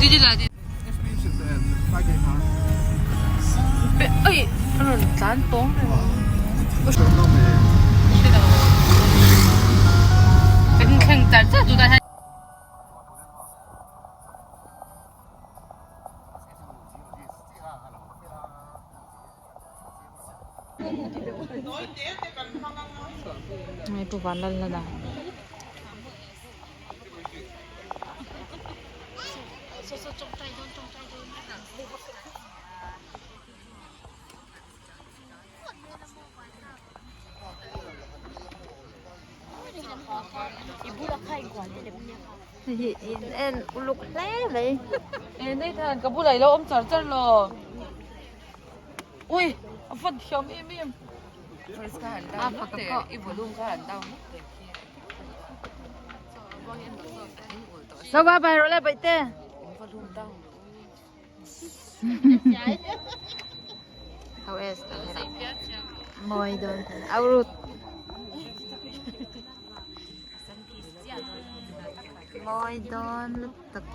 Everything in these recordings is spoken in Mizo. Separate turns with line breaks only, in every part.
Oi a rawn tlan tawng reng a. Kan thleng char char tunah hian. Hei Pu Vanlalhlana. Hei in en uluk hle mai. E Nathan ka bulah ilo awm char char lo. Ui a fan thiam em em.
First ka han down lawk teh i volume ka han down lawk teh khi.
Lo va bai rawh le baihte.
Volume down.
How is Mawi dawn au rut. Mawi dawn lutuk.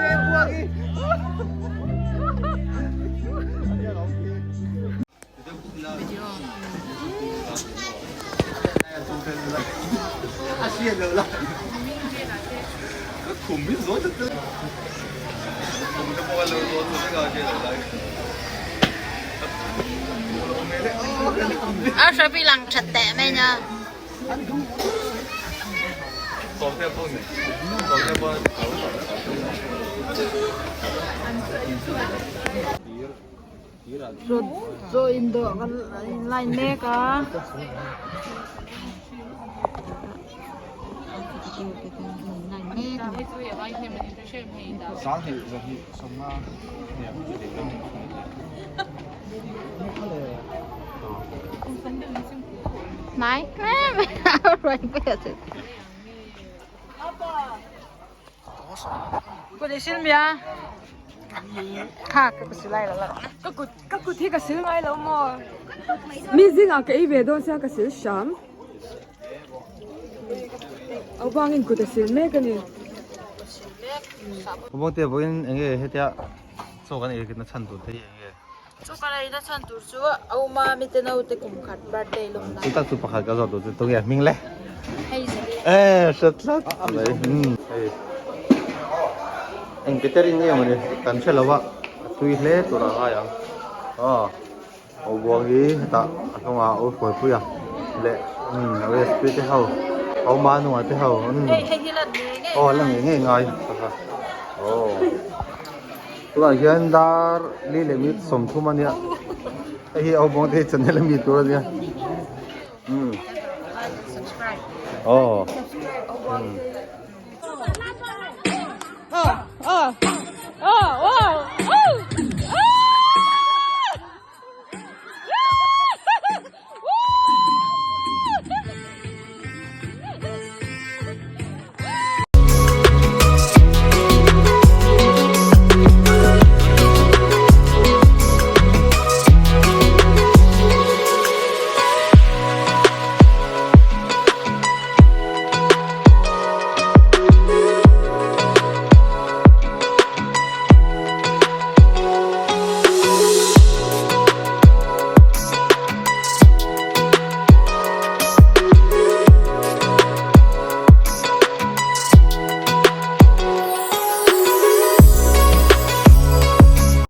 Ke buang
A hrapi lang that teh mai nya. Chaw in dawh kan line mek a. Nai
Ka kut hi ka sil ngai lo maw? Mi zingah ka ei ve dawn sia ka sil hram. Au bangin kut a sil mek a ni.
Bawngte vawiin eng nge hetia chaw kan ei na chhan tur te hi eng nge?
Chaw kan ei na chhan tur chu Auma mite naute kum khat birthday lawm na.
Chu tak chu pakhat ka zawh tur chu tunge hming le?
Hei zali.
Eh hrat tlat mai. Hei eng catering nge mawni kan hre lo a, a tui hle tur a ngai ang. Aw aw buang hi hetah a hnungah a hruaipui a leh umm recipe te ho Auma nungah te ho umm aw la ngei ngei ngai aw. Tunah hian dar li leh minute 30 a nia hei hi Aubawng te hi channel ami tur a nia umm aw umm.
Aw aw aw aw.